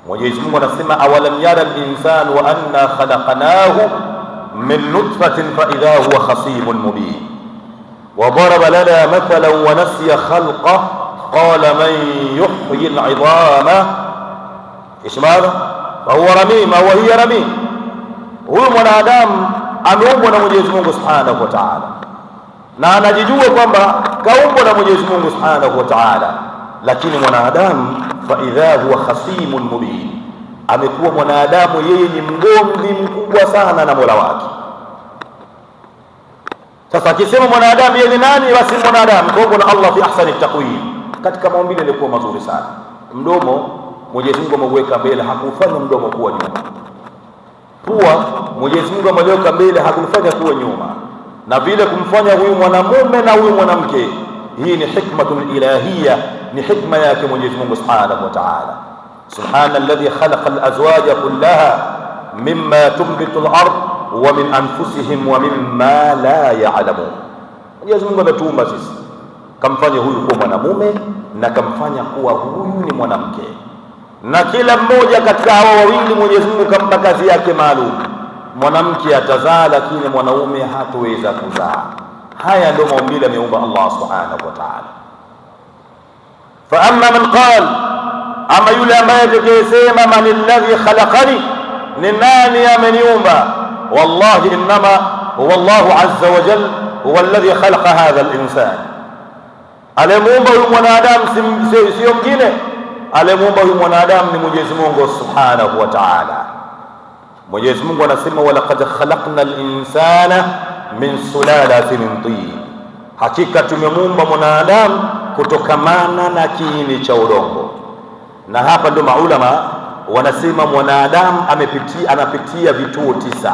Mwenyezi Mungu anasema awalam yara al-insanu wa anna khalaqnahu min nutfatin fa idha huwa khasimun mubin wa daraba lana mathalan wa nasiya khalqah qala man yuhyi al-'idhama ايش ماذا فهو ramim au hiya ramim. Huyu mwanadamu ameumbwa na Mwenyezi Mungu Subhanahu wa Ta'ala, na anajijua kwamba kaumbwa na Mwenyezi Mungu Subhanahu wa Ta'ala, lakini mwanadamu fa idha huwa khasimun mubin, amekuwa mwanadamu yeye ni mgomvi mkubwa sana na Mola wake. Sasa akisema mwanadamu yeye ni nani? Basi mwanadamu kaumbwa na Allah fi ahsani taqwim, katika maumbile yalikuwa mazuri sana. Mdomo Mwenyezi Mungu ameuweka mbele, hakufanya mdomo kuwa nyuma. Pua Mwenyezi Mungu ameliweka mbele, hakulifanya kuwa nyuma, na vile kumfanya huyu mwanamume na huyu mwanamke. Hii ni hikmatun ilahia, ni hikma yake Mwenyezi Mungu Subhanahu wa Ta'ala. Subhana alladhi khalaqa alazwaja kullaha mimma tunbitu al-ard wa min anfusihim wa mimma la ya'lamun. Mwenyezi Mungu ametuumba sisi, kamfanya huyu kuwa mwanamume na kamfanya kuwa huyu ni mwanamke, na kila mmoja katika hawa wawili Mwenyezi Mungu kampa kazi yake maalum. Mwanamke atazaa, lakini mwanaume hatoweza kuzaa. Haya ndio maumbile ameumba Allah subhanahu wa ta'ala. Fa amma man qal, ama yule ambaye atakayesema man alladhi khalaqani, ni nani ameniumba? Wallahi innama huwa Allahu azza wa jalla huwa alladhi khalaqa hadha al-insan, aliyemuumba huyu mwanadamu sio mwingine, aliyemuumba huyu mwanadamu ni Mwenyezi Mungu subhanahu wa ta'ala. Mwenyezi Mungu anasema walaqad khalaqna al-insana min sulalatin min tin, hakika tumemuumba mwanadamu kutokamana na kiini cha udongo. Na hapa ndio maulama wanasema mwanadamu amepitia, anapitia vituo 9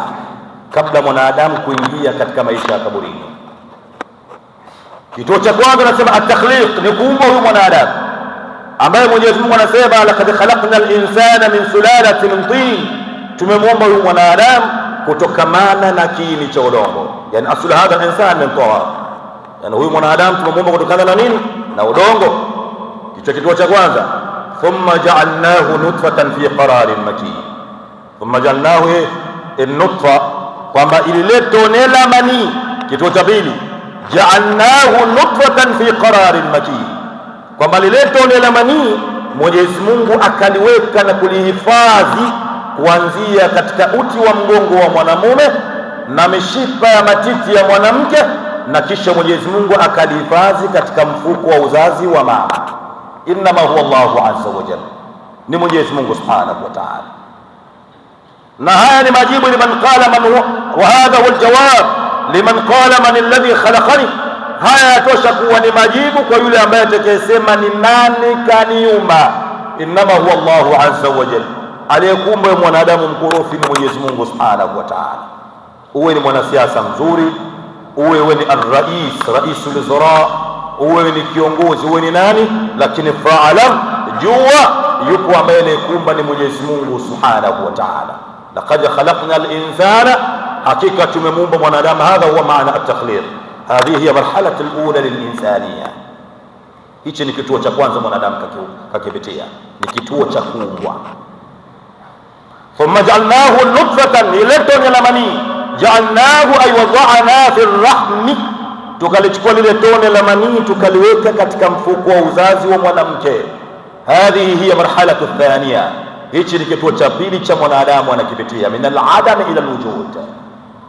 kabla mwanadamu kuingia katika maisha ya kaburini. Kituo cha kwanza anasema at-takhliq, ni kuumba huyu mwanadamu ambaye Mwenyezi Mungu anasema laqad khalaqna al-insana min sulalatin min tin, tumemuumba huyu mwanadamu kutokamana na kiini cha udongo. Yani aslu hadha al-insan min turab, yani huyu mwanadamu tumemuumba kutokana na nini? Na udongo. Kicho kituo cha kwanza. Thumma ja'alnahu nutfatan fi qararin makin, thumma ja'alnahu nutfa, kwamba ilile tone la manii. Kituo cha pili, ja'alnahu nutfatan fi qararin makin, kwamba lile tone la manii Mwenyezi Mungu akaliweka na kulihifadhi kuanzia katika uti wa mgongo wa mwanamume na mishipa ya matiti ya mwanamke, na kisha Mwenyezi Mungu akalihifadhi katika mfuko wa uzazi wa mama. Innama huwa Allahu azza wa jalla, ni Mwenyezi Mungu subhanahu wa ta'ala. Na haya ni majibu liman qala man huwa, wa hadha huwa aljawab liman qala man alladhi khalaqani. Haya yatosha kuwa ni majibu kwa yule ambaye atakayesema ni nani kaniumba. Innama huwa Allahu azza wa jalla, aliyekuumba mwanadamu mkorofi ni Mwenyezi Mungu subhanahu wa ta'ala. Uwe ni mwanasiasa mzuri, uwe uwe ni arrais raisul wuzara, uwe ni kiongozi, uwe ni nani, lakini faalam, jua yupo ambaye anayekuumba ni Mwenyezi Mungu subhanahu wa ta'ala. Laqad khalaqna al-insana, hakika tumemuumba mwanadamu. Hadha huwa maana at-takhliq, hadhihi hiya marhalatu al-ula lil-insaniya. Hichi ni kituo cha kwanza mwanadamu kakipitia, ni kituo cha kuumbwa. Thumma ja'alnahu nutfatan, ile tone la manii, ja'alnahu ay wada'na fi rahmi, tukalichukua lile tone la manii tukaliweka katika mfuko wa uzazi wa mwanamke. Hadhihi hiya marhalatu thaniya, hichi ni kituo cha pili cha mwanadamu anakipitia, min al-adam ila al-wujud.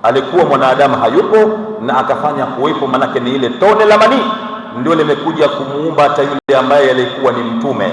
Alikuwa mwanadamu hayupo na akafanya kuwepo, manake ni ile tone la manii ndio limekuja kumuumba hata yule ambaye alikuwa ni mtume.